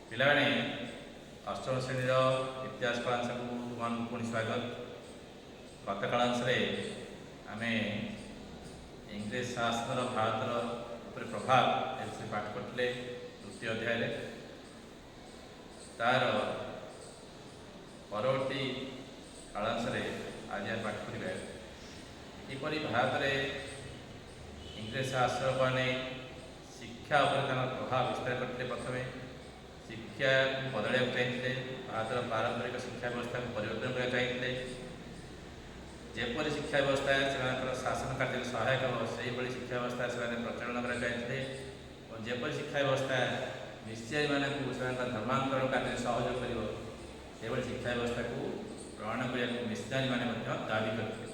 ପିଲାମାନେ, ଅଷ୍ଟମ ଶ୍ରେଣୀର ଇତିହାସ କଳାଂଶକୁ ତୁମମାନଙ୍କୁ ପୁଣି ସ୍ୱାଗତ। ଗତ କାଳାଂଶରେ ଆମେ ଇଂରେଜ ଶାସନର ଭାରତର ଉପରେ ପ୍ରଭାବ ଏ ବିଷୟରେ ପାଠ କରିଥିଲେ ତୃତୀୟ ଅଧ୍ୟାୟରେ। ତାର ପରବର୍ତ୍ତୀ କାଳାଂଶରେ ଆଜି ଆମେ ପାଠ କରିବା କିପରି ଭାରତରେ ଇଂରେଜ ଶାସକମାନେ ଶିକ୍ଷା ଉପରେ ତାଙ୍କର ପ୍ରଭାବ ବିସ୍ତାର କରିଥିଲେ। ପ୍ରଥମେ ଶିକ୍ଷାକୁ ବଦଳାଇବାକୁ ଚାହିଁଥିଲେ, ଭାରତର ପାରମ୍ପରିକ ଶିକ୍ଷା ବ୍ୟବସ୍ଥାକୁ ପରିବର୍ତ୍ତନ କରିବାକୁ ଚାହିଁଥିଲେ। ଯେପରି ଶିକ୍ଷା ବ୍ୟବସ୍ଥା ସେମାନଙ୍କର ଶାସନ କାର୍ଯ୍ୟରେ ସହାୟକ ହେବ, ସେହିଭଳି ଶିକ୍ଷା ବ୍ୟବସ୍ଥା ସେମାନେ ପ୍ରଚଳନ କରିବାକୁ ଚାହିଁଥିଲେ ଏବଂ ଯେପରି ଶିକ୍ଷା ବ୍ୟବସ୍ଥା ମିଶନାରୀମାନଙ୍କୁ ସେମାନଙ୍କର ଧର୍ମାନ୍ତରଣ କାର୍ଯ୍ୟରେ ସହଯୋଗ କରିବ, ସେଭଳି ଶିକ୍ଷା ବ୍ୟବସ୍ଥାକୁ ପ୍ରଣୟନ କରିବାକୁ ମିଶନାରୀମାନେ ମଧ୍ୟ ଦାବି କରିଥିଲେ।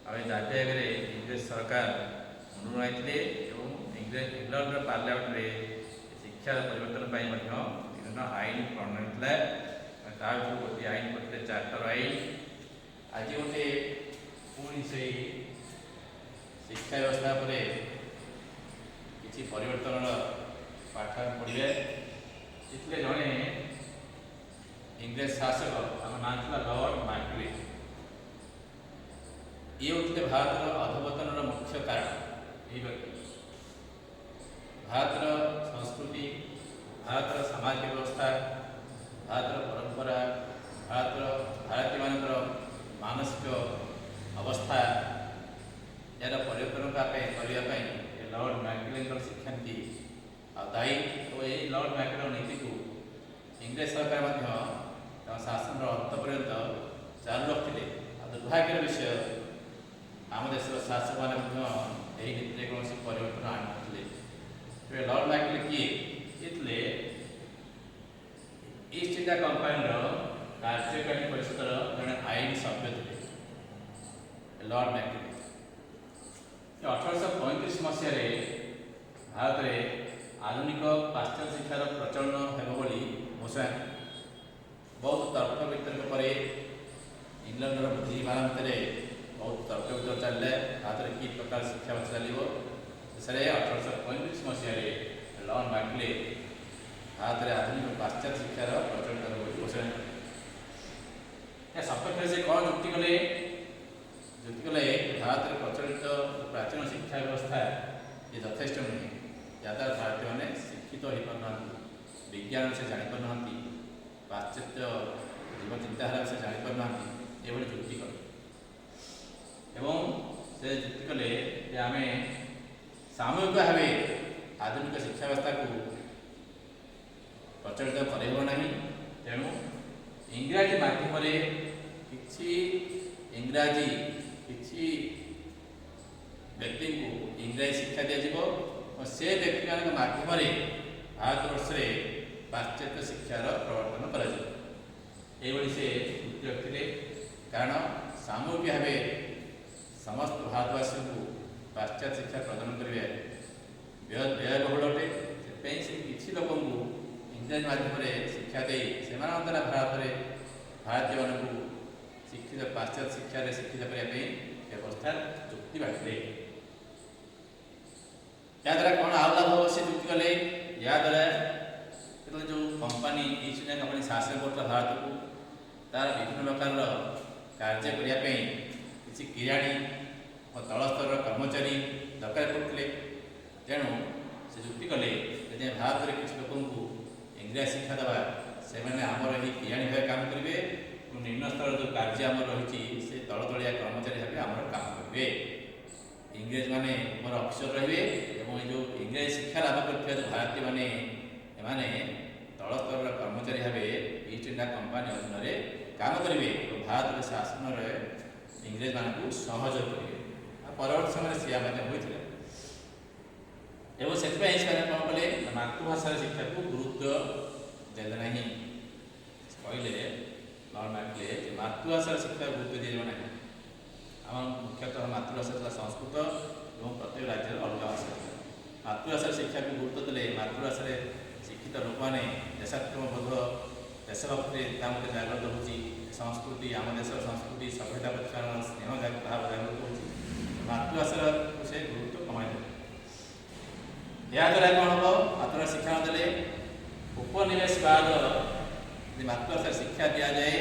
ଆଉ ଏ ଦାବି ଆଗରେ ଇଂରେଜ ସରକାର ମୁଣ୍ଡ ନୁଆଇଥିଲେ ଏବଂ ଇଂଲଣ୍ଡର ପାର୍ଲାମେଣ୍ଟରେ ଶିକ୍ଷାର ପରିବର୍ତ୍ତନ ପାଇଁ ମଧ୍ୟ ବିଭିନ୍ନ ଆଇନ ପ୍ରଣୟନ ହୋଇଥିଲା। ତା ଭିତରୁ ଗୋଟିଏ ଆଇନ କରିଥିଲେ ଚାର୍ଟର ଆଇନ। ଆଜି ଗୋଟେ ପୁଣି ସେଇ ଶିକ୍ଷା ବ୍ୟବସ୍ଥା ଉପରେ କିଛି ପରିବର୍ତ୍ତନର ପାଠ ଆମେ ପଢ଼ିବେ। ଏଥିରେ ଜଣେ ଇଂରେଜ ଶାସକ, ତାଙ୍କ ନାଁ ଥିଲା ଲର୍ଡ ମ୍ୟାକଲେ। ଇଏ ହେଉଥିଲେ ଭାରତର ଅଧପତନର ମୁଖ୍ୟ କାରଣ। ଏହି ବ୍ୟକ୍ତି ଭାରତର ସଂସ୍କୃତି, ଭାରତର ସାମାଜିକ ବ୍ୟବସ୍ଥା, ଭାରତର ପରମ୍ପରା, ଭାରତୀୟମାନଙ୍କର ମାନସିକ ଅବସ୍ଥା, ଏହାର ପରିବର୍ତ୍ତନ କରିବା ପାଇଁ ଏ ଲର୍ଡ ମ୍ୟାକଲେଙ୍କର ଶିକ୍ଷାନୀତି ଆଉ ଦାୟୀ। ଓ ଏଇ ଲର୍ଡ ମ୍ୟାକଲେଙ୍କ ନୀତିକୁ ଇଂରେଜ ସରକାର ମଧ୍ୟ ତାଙ୍କ ଶାସନର ଅନ୍ତ ପର୍ଯ୍ୟନ୍ତ ଚାଲୁ ରଖିଥିଲେ। ଆଉ ଦୁର୍ଭାଗ୍ୟର ବିଷୟ, ଆମ ଦେଶର ଶାସକମାନେ ମଧ୍ୟ ଏହି ନୀତିରେ କୌଣସି ପରିବର୍ତ୍ତନ ଆଣିନଥିଲେ। ତେବେ ଲର୍ଡ ମ୍ୟାକଲେ କିଏ? ଇଏ ଥିଲେ ଇଷ୍ଟ ଇଣ୍ଡିଆ କମ୍ପାନୀର କାର୍ଯ୍ୟକାରୀ ପରିଷଦର ଜଣେ ଆଇନ ସଭ୍ୟ ଥିଲେ ଲର୍ଡ ମ୍ୟାକଲେ। 1835 ମସିହାରେ ଭାରତରେ ଆଧୁନିକ ପାଶ୍ଚାତ୍ୟ ଶିକ୍ଷାର ପ୍ରଚଳନ ହେବ ବୋଲି ଘୋଷଣା କଲେ। ବହୁତ ତର୍କ ବିତର୍କ ପରେ, ଇଂଲଣ୍ଡର ବୁଦ୍ଧିଜୀବୀମାନଙ୍କ ଭିତରେ ବହୁତ ତର୍କ ବିତର୍କ ଚାଲିଲା, ଭାରତରେ କି ପ୍ରକାର ଶିକ୍ଷା ବ୍ୟବସ୍ଥା ଚାଲିବ। ଶେଷରେ 1835 ମସିହାରେ ଲର୍ଡ ମ୍ୟାକଲେ ଭାରତରେ ଆଧୁନିକ ପାଶ୍ଚାତ୍ୟ ଶିକ୍ଷାର ପ୍ରଚଳନ ହେବ ବୋଲି ଘୋଷଣା କଲେ। ଏହା ସପକ୍ଷରେ ସେ କ'ଣ ଯୁକ୍ତି କଲେ? ଯୁକ୍ତି କଲେ, ଭାରତରେ ପ୍ରଚଳିତ ପ୍ରାଚୀନ ଶିକ୍ଷା ବ୍ୟବସ୍ଥା ଇଏ ଯଥେଷ୍ଟ ନୁହେଁ। ଯାହାଦ୍ୱାରା ଭାରତୀୟମାନେ ଶିକ୍ଷିତ ହୋଇପାରୁନାହାନ୍ତି, ବିଜ୍ଞାନ ସେ ଜାଣିପାରୁନାହାନ୍ତି, ପାଶ୍ଚାତ୍ୟ ଜୀବନ ଚିନ୍ତାଧାରା ସେ ଜାଣିପାରୁନାହାନ୍ତି। ଏଭଳି ଯୁକ୍ତି କଲେ ଏବଂ ସେ ଯୁକ୍ତି କଲେ ଯେ ଆମେ ସାମୂହିକ ଭାବେ ଆଧୁନିକ ଶିକ୍ଷା ବ୍ୟବସ୍ଥାକୁ ପ୍ରଚଳିତ କରିହେବ ନାହିଁ। ତେଣୁ ଇଂରାଜୀ ମାଧ୍ୟମରେ କିଛି ବ୍ୟକ୍ତିଙ୍କୁ ଇଂରାଜୀ ଶିକ୍ଷା ଦିଆଯିବ ଓ ସେ ବ୍ୟକ୍ତିମାନଙ୍କ ମାଧ୍ୟମରେ ଭାରତବର୍ଷରେ ପାଶ୍ଚାତ୍ୟ ଶିକ୍ଷାର ପ୍ରବର୍ତ୍ତନ କରାଯିବ। ଏଇଭଳି ସେ ଯୁକ୍ତି ରଖିଥିଲେ। କାରଣ ସାମୂହିକ ଭାବେ ସମସ୍ତ ଭାରତବାସୀଙ୍କୁ ପାଶ୍ଚାତ୍ୟ ଶିକ୍ଷା ପ୍ରଦାନ କରିବା ବ୍ୟୟବହୁଳ ଅଟେ। ସେଥିପାଇଁ ସେ କିଛି ଲୋକଙ୍କୁ ଇଂରାଜୀ ମାଧ୍ୟମରେ ଶିକ୍ଷା ଦେଇ ସେମାନଙ୍କ ଦ୍ୱାରା ଭାରତରେ ଭାରତୀୟମାନଙ୍କୁ ଶିକ୍ଷିତ, ପାଶ୍ଚାତ୍ୟ ଶିକ୍ଷାରେ ଶିକ୍ଷିତ କରିବା ପାଇଁ ବ୍ୟବସ୍ଥା ଯୁକ୍ତି ବାଢ଼ିଲେ। ଏହାଦ୍ୱାରା କ'ଣ ଆଉ ଲାଭ ହେବ ସେ ଯୁକ୍ତି କଲେ। ଏହାଦ୍ୱାରା ଯେତେବେଳେ ଯେଉଁ କମ୍ପାନୀ, ଇଷ୍ଟ ଇଣ୍ଡିଆ କମ୍ପାନୀ ଶାସନ କରୁଥିଲା ଭାରତକୁ, ତାର ବିଭିନ୍ନ ପ୍ରକାରର କାର୍ଯ୍ୟ କରିବା ପାଇଁ କିଛି କିରାଣୀ ଓ ତଳ ସ୍ତରର କର୍ମଚାରୀ ଦରକାର ପଡ଼ୁଥିଲେ। ତେଣୁ ସେ ଯୁକ୍ତି କଲେ, ଯଦି ଭାରତରେ କିଛି ଲୋକଙ୍କୁ ଇଂରାଜୀ ଶିକ୍ଷା ଦେବା, ସେମାନେ ଆମର ଏହି କିରାଣୀ ଭାବେ କାମ କରିବେ ଏବଂ ନିମ୍ନ ସ୍ତରର ଯେଉଁ କାର୍ଯ୍ୟ ଆମର ରହିଛି, ସେ ତଳ ତଳିଆ କର୍ମଚାରୀ ଭାବେ ଆମର କାମ କରିବେ। ଇଂରେଜମାନେ ମୋର ଅଫିସର ରହିବେ ଏବଂ ଏ ଯେଉଁ ଇଂରାଜୀ ଶିକ୍ଷା ଲାଭ କରିଥିବା ଯେଉଁ ଭାରତୀୟମାନେ, ଏମାନେ ତଳ ସ୍ତରର କର୍ମଚାରୀ ଭାବେ ଇଷ୍ଟ ଇଣ୍ଡିଆ କମ୍ପାନୀ ଅଧୀନରେ କାମ କରିବେ ଏବଂ ଭାରତର ଶାସନରେ ଇଂରେଜମାନଙ୍କୁ ସହଯୋଗ କରିବେ। ଆଉ ପରବର୍ତ୍ତୀ ସମୟରେ ସେୟା ମଧ୍ୟ ହୋଇଥିଲା। ଏବଂ ସେଥିପାଇଁ ସେମାନେ କ'ଣ କଲେ ନା ମାତୃଭାଷାର ଶିକ୍ଷାକୁ ଗୁରୁତ୍ୱ ଦେଲେ ନାହିଁ। କହିଲେ ଲର୍ଡ ମ୍ୟାକଲେ ଯେ ମାତୃଭାଷାର ଶିକ୍ଷାକୁ ଗୁରୁତ୍ୱ ଦିଆଯିବ ନାହିଁ। ଆମ ମୁଖ୍ୟତଃ ମାତୃଭାଷା ଥିଲା ସଂସ୍କୃତ ଏବଂ ପ୍ରତ୍ୟେକ ରାଜ୍ୟର ଅଲଗା ଭାଷା ଥିଲା। ମାତୃଭାଷାର ଶିକ୍ଷାକୁ ଗୁରୁତ୍ୱ ଦେଲେ ମାତୃଭାଷାରେ ଶିକ୍ଷିତ ଲୋକମାନେ ଦେଶାତ୍ମବୋଧ, ଦେଶଭକ୍ତିରେ ତା ମଧ୍ୟ ଜାଗ୍ରତ ହେଉଛି। ସଂସ୍କୃତି, ଆମ ଦେଶର ସଂସ୍କୃତି, ସଭ୍ୟତା ପ୍ରତି ସେମାନଙ୍କର ସ୍ନେହ ଭାବ ଜାଗ୍ରତ ହେଉଛି। ମାତୃଭାଷାର ସେ ଗୁରୁତ୍ୱ କମାଇଦେଲେ। ଏହାଦ୍ୱାରା କ'ଣ ହେବ? ମାତୃଭାଷା ଶିକ୍ଷା ନଦେଲେ ଉପନିବେଶବାଦ ଯଦି ମାତୃଭାଷାରେ ଶିକ୍ଷା ଦିଆଯାଏ,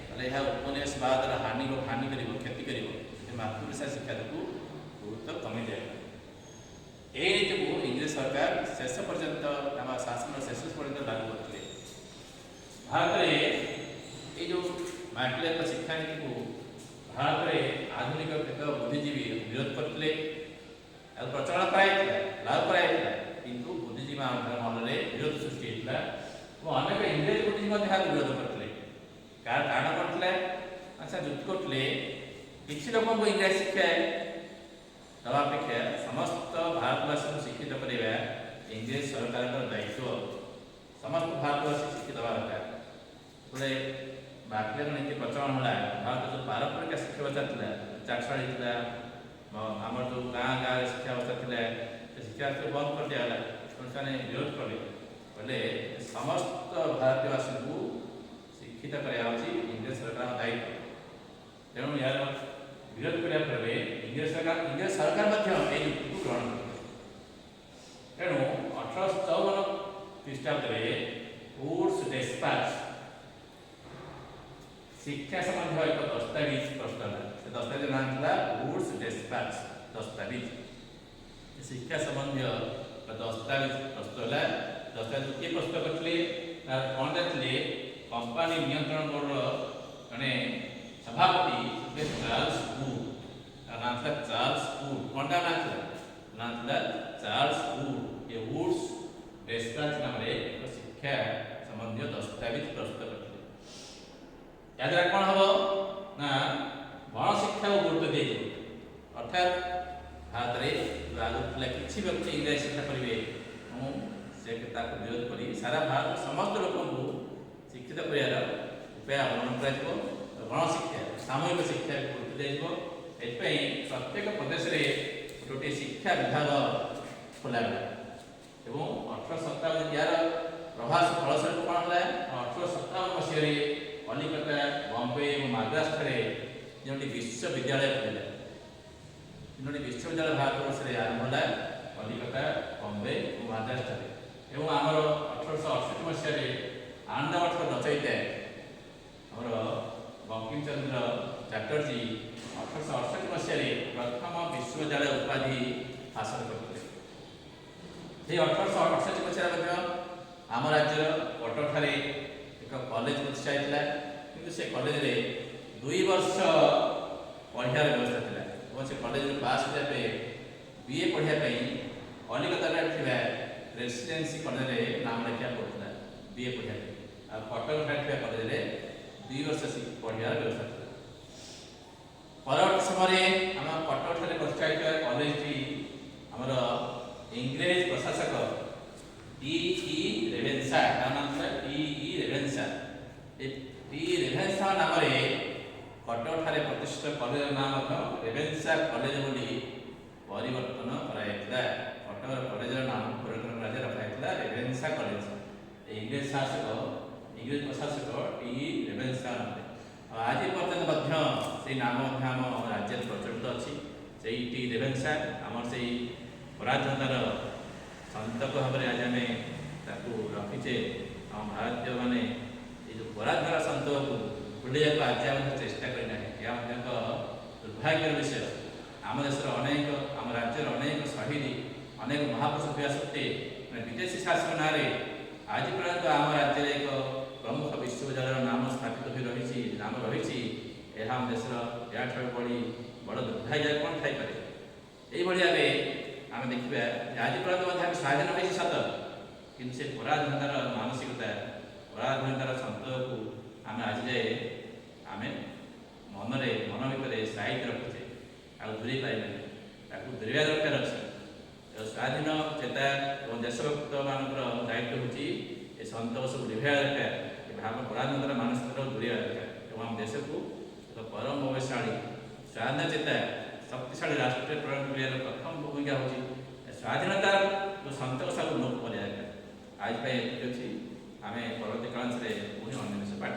ତାହେଲେ ଏହା ଉପନିବେଶବାଦର ହାନି ହାନି କରିବ, କ୍ଷତି କରିବ। ସେ ମାତୃଭାଷା ଶିକ୍ଷାକୁ ଗୁରୁତ୍ୱ କମିଯାଏ। ଏହି ନୀତିକୁ ଇଂରେଜ ସରକାର ଶେଷ ପର୍ଯ୍ୟନ୍ତ, ତାଙ୍କ ଶାସନର ଶେଷ ପର୍ଯ୍ୟନ୍ତ ଲାଗୁ କରିଥିଲେ। ଭାରତରେ ଏଇ ଯେଉଁ ମ୍ୟାକଲେଙ୍କ ଶିକ୍ଷାନୀତିକୁ ଭାରତରେ ଆଧୁନିକ କେତେକ ବୁଦ୍ଧିଜୀବୀ ବିରୋଧ କରିଥିଲେ। ତାକୁ ପ୍ରଚଳନ କରାଯାଇଥିଲା, ଲାଗୁ କରାଯାଇଥିଲା, କିନ୍ତୁ ବୁଦ୍ଧିଜୀବୀମାନଙ୍କ ମନରେ ବିରୋଧ ସୃଷ୍ଟି ହେଇଥିଲା ଏବଂ ଅନେକ ଇଂରେଜ ବୁଦ୍ଧିଜୀବୀ ମଧ୍ୟ ଏହାକୁ ବିରୋଧ କରିଥିଲେ। କାରଣ କ'ଣ ଥିଲା? ଆଚ୍ଛା, ଯୁକ୍ତି କରୁଥିଲେ, କିଛି ଲୋକଙ୍କୁ ଇଂରାଜୀ ଶିକ୍ଷା ଦେବା ଅପେକ୍ଷା ସମସ୍ତ ଭାରତବାସୀଙ୍କୁ ଶିକ୍ଷିତ କରିବା ଇଂରେଜ ସରକାରଙ୍କର ଦାୟିତ୍ୱ। ସମସ୍ତ ଭାରତବାସୀ ଶିକ୍ଷିତ ହେବା ଦରକାର। ଯେତେବେଳେ ମ୍ୟାକଲେଙ୍କ ନୀତି ପ୍ରଚଳନ ହେଲା, ଭାରତ ଯେଉଁ ପାରମ୍ପରିକ ଶିକ୍ଷା ବ୍ୟବସ୍ଥା ଥିଲା, ଚାଟଶାଳୀ ଥିଲା, ଆମର ଯେଉଁ ଗାଁ ଗାଁରେ ଶିକ୍ଷା ବ୍ୟବସ୍ଥା ଥିଲା, ସେ ଶିକ୍ଷା ବ୍ୟବସ୍ଥାକୁ ବନ୍ଦ କରିଦିଆଗଲା। ତେଣୁ ସେମାନେ ବିରୋଧ କଲେ। କହିଲେ, ସମସ୍ତ ଭାରତୀୟବାସୀଙ୍କୁ ଶିକ୍ଷିତ କରିବା ହେଉଛି ଇଂରେଜ ସରକାରଙ୍କ ଦାୟିତ୍ୱ। ତେଣୁ ଏହାର ବିରୋଧ କରିବା ଫଳରେ ଇଂରେଜ ସରକାର ମଧ୍ୟ ଏହି ଯୁକ୍ତିକୁ ଗ୍ରହଣ କରିଥିଲେ। ତେଣୁ 1854 ଖ୍ରୀଷ୍ଟାବ୍ଦରେ ଉଡ୍ସ ଡେସ୍ପାଚ୍ ଶିକ୍ଷା ସମ୍ବନ୍ଧୀୟ ଏକ ଦସ୍ତାବିଜ ପ୍ରସ୍ତୁତ ହେଲା। ସେ ଦସ୍ତାବିଜ ନାଁ ଥିଲା ଉଡ୍ସ ଡେସ୍ପାଚ୍ ଦସ୍ତାବିଜ। ଏ ଶିକ୍ଷା ସମ୍ବନ୍ଧୀୟ ଏକ ଦସ୍ତାବିଜ ପ୍ରସ୍ତୁତ ହେଲା। ଦସ୍ତାବିଜ କିଏ ପ୍ରସ୍ତୁତ କରିଥିଲେ? ତାର କ'ଣ ଥିଲେ? କମ୍ପାନୀ ନିୟନ୍ତ୍ରଣ ବୋର୍ଡର ଜଣେ ସଭାପତି ଥିଲେ ଚାର୍ଲସ ଉଡ୍। ତା ନାଁ ଥିଲା ଚାର୍ଲସ ଉଡ୍। କ'ଣ ତା ନାଁ ଥିଲା? ନାଁ ଥିଲା ଚାର୍ଲସ ଉଡ୍। ଏ ଉଡ୍ସ ଡେସ୍ପାଚ୍ ନାମରେ ଏକ ଶିକ୍ଷା ସମ୍ବନ୍ଧୀୟ ଦସ୍ତାବିଜ ପ୍ରସ୍ତୁତ କରିଥିଲେ। ଏହାଦ୍ୱାରା କ'ଣ ହେବ ନା, ଗଣଶିକ୍ଷାକୁ ଗୁରୁତ୍ୱ ଦିଆଯିବ। ଅର୍ଥାତ୍ ଭାରତରେ ଯେଉଁ ଆଗରୁ ଥିଲା କିଛି ବ୍ୟକ୍ତି ଇଂରାଜୀ ଶିକ୍ଷା କରିବେ, ମୁଁ ସେ ତାକୁ ବିରୋଧ କରି ସାରା ଭାରତର ସମସ୍ତ ଲୋକଙ୍କୁ ଶିକ୍ଷିତ କରିବାର ଉପାୟ ଅବଲମ୍ବନ କରାଯିବ। ଗଣଶିକ୍ଷା, ସାମୂହିକ ଶିକ୍ଷାକୁ ଗୁରୁତ୍ୱ ଦିଆଯିବ। ଏଥିପାଇଁ ପ୍ରତ୍ୟେକ ପ୍ରଦେଶରେ ଗୋଟିଏ ଶିକ୍ଷା ବିଭାଗ ଖୋଲାଗଲା ଏବଂ 1857 ଏହାର ପ୍ରଭାବ ଫଳସ୍ୱରୂପ କ'ଣ ହେଲା? 1857 ମସିହାରେ କଲିକତା, ବମ୍ବେ ଏବଂ ମାଦ୍ରାସଠାରେ ତିନୋଟି ବିଶ୍ୱବିଦ୍ୟାଳୟ ଖୋଲିଲା। ତିନୋଟି ବିଶ୍ୱବିଦ୍ୟାଳୟ ଭାରତବର୍ଷରେ ଆରମ୍ଭ ହେଲା, କଲିକତା, ବମ୍ବେ ଏବଂ ମାଦ୍ରାସଠାରେ। ଏବଂ ଆମର 1868 ମସିହାରେ ଆନନ୍ଦମଠର ରଚୟିତା ଆମର ବଙ୍କିମଚନ୍ଦ୍ର ଚାଟର୍ଜୀ 1868 ମସିହାରେ ପ୍ରଥମ ବିଶ୍ୱବିଦ୍ୟାଳୟ ଉପାଧି ହାସଲ କରିଥିଲେ। ସେହି 1868 ମସିହାରେ ମଧ୍ୟ ଆମ ରାଜ୍ୟର କଟକଠାରେ ଏକ କଲେଜ ପ୍ରତିଷ୍ଠା ହେଇଥିଲା। କିନ୍ତୁ ସେ କଲେଜରେ 2 ବର୍ଷ ପଢ଼ିବାର ବ୍ୟବସ୍ଥା ଥିଲା ଏବଂ ସେ କଲେଜରୁ ପାସ୍ କରିବା ପରେ ବିଏ ପଢ଼ିବା ପାଇଁ କଲିକତାରେ ଥିବା ପ୍ରେସିଡେନ୍ସି କଲେଜରେ ନାମ ଲେଖିବାକୁ ପଡ଼ୁଥିଲା ବିଏ ପଢ଼ିବା ପାଇଁ। ଆଉ କଟକଠାରେ ଥିବା କଲେଜରେ 2 ବର୍ଷ ପଢ଼ିବାର ବ୍ୟବସ୍ଥା ଥିଲା। ପରବର୍ତ୍ତୀ ସମୟରେ ଆମ କଟକଠାରେ ପ୍ରତିଷ୍ଠା ହେଇଥିବା କଲେଜଟି ଆମର ଇଂରେଜ ପ୍ରଶାସକ ଟି ଇ ରେଭେନ୍ସା, ତା ନାମ ଥିଲା ଟି ଇ ରେଭେନ୍ସା। ଏ ଟି ରେଭେନ୍ସା ନାମରେ କଟକଠାରେ ପ୍ରତିଷ୍ଠିତ କଲେଜର ନାଁ ମଧ୍ୟ ରେଭେନ୍ସା କଲେଜ ବୋଲି ପରିବର୍ତ୍ତନ କରାଯାଇଥିଲା। କଟକର କଲେଜର ନାମ ପରିବର୍ତ୍ତନ କରାଯାଇ ରଖାଯାଇଥିଲା ରେଭେନ୍ସା କଲେଜ, ଇଂରେଜ ଶାସକ, ଇଂରେଜ ପ୍ରଶାସକ ଟି ଇ ରେଭେନ୍ସା ନାମରେ। ଆଉ ଆଜି ପର୍ଯ୍ୟନ୍ତ ମଧ୍ୟ ସେଇ ନାମ ମଧ୍ୟ ଆମ ରାଜ୍ୟରେ ପ୍ରଚଳିତ ଅଛି। ସେଇ ଟି ରେଭେନ୍ସା ଆମର ସେଇ ପରାଧୀନତାର ସନ୍ତକ ଭାବରେ ଆଜି ଆମେ ତାକୁ ରଖିଛେ। ଆମ ଭାରତୀୟମାନେ ଏଇ ଯେଉଁ ପରାଧୀନତାର ସନ୍ତକକୁ ଭୁଲିବାକୁ ଆଜି ଆମେ ଚେଷ୍ଟା କରିନାହିଁ। ଏହା ମଧ୍ୟ ଏକ ଦୁର୍ଭାଗ୍ୟର ବିଷୟ। ଆମ ଦେଶର ଅନେକ, ଆମ ରାଜ୍ୟର ଅନେକ ଶହୀଦ, ଅନେକ ମହାପୁରୁଷ ଥିବା ସତ୍ତ୍ୱେ ମାନେ ବିଦେଶୀ ଶାସକ ନାଁରେ ଆଜି ପର୍ଯ୍ୟନ୍ତ ଆମ ରାଜ୍ୟରେ ଏକ ପ୍ରମୁଖ ବିଶ୍ୱବିଦ୍ୟାଳୟର ନାମ ସ୍ଥାପିତ ହୋଇ ରହିଛି, ନାମ ରହିଛି। ଏହା ଆମ ଦେଶର ଏହାଠାରୁ ବଳି ବଡ଼ ଦୁର୍ଭାଗ୍ୟ କ'ଣ ଥାଇପାରେ? ଏଇଭଳି ଭାବେ ଆମେ ଦେଖିବା ଯେ ଆଜି ପର୍ଯ୍ୟନ୍ତ ମଧ୍ୟ ଆମେ ସ୍ୱାଧୀନ ହୋଇଛି ସତ, କିନ୍ତୁ ସେ ପରାଧୀନତାର ମାନସିକତା, ପରାଧୀନତାର ସନ୍ତକକୁ ଆମେ ଆଜି ଯାଏ ଆମେ ମନରେ, ମନ ଭିତରେ ସାଇତି ରଖିଛେ ଆଉ ଦୂରେଇ ପାରିବାନି। ତାକୁ ଦୂରେଇବା ଦରକାର ଅଛି। ଏବଂ ସ୍ୱାଧୀନ ଚେତା ଏବଂ ଦେଶଭକ୍ତମାନଙ୍କର ଦାୟିତ୍ୱ ହେଉଛି ଏ ସନ୍ତକ ସବୁ ଲିଭାଇବା ଦରକାର, ଏ ଭାବ ପରାଧୀନତାର ମାନସିକତାକୁ ଦୂରେଇବା ଦରକାର ଏବଂ ଆମ ଦେଶକୁ ଏକ ପରମ ପ୍ରଭାବଶାଳୀ, ସ୍ୱାଧୀନ ଚେତା, ଶକ୍ତିଶାଳୀ ରାଷ୍ଟ୍ରରେ ପରିଣତ କରିବାର ପ୍ରଥମ ଭୂମିକା ହେଉଛି ସ୍ୱାଧୀନତାର ଯେଉଁ ସନ୍ତକ ସବୁ ଲୋପ କରିବା ଦରକାର। ଆଜି ପାଇଁ ଏତିକି ଅଛି। ଆମେ ପରବର୍ତ୍ତୀ କ୍ଲାସରେ ପୁଣି ଅନ୍ୟ ବିଷୟ ପାଠ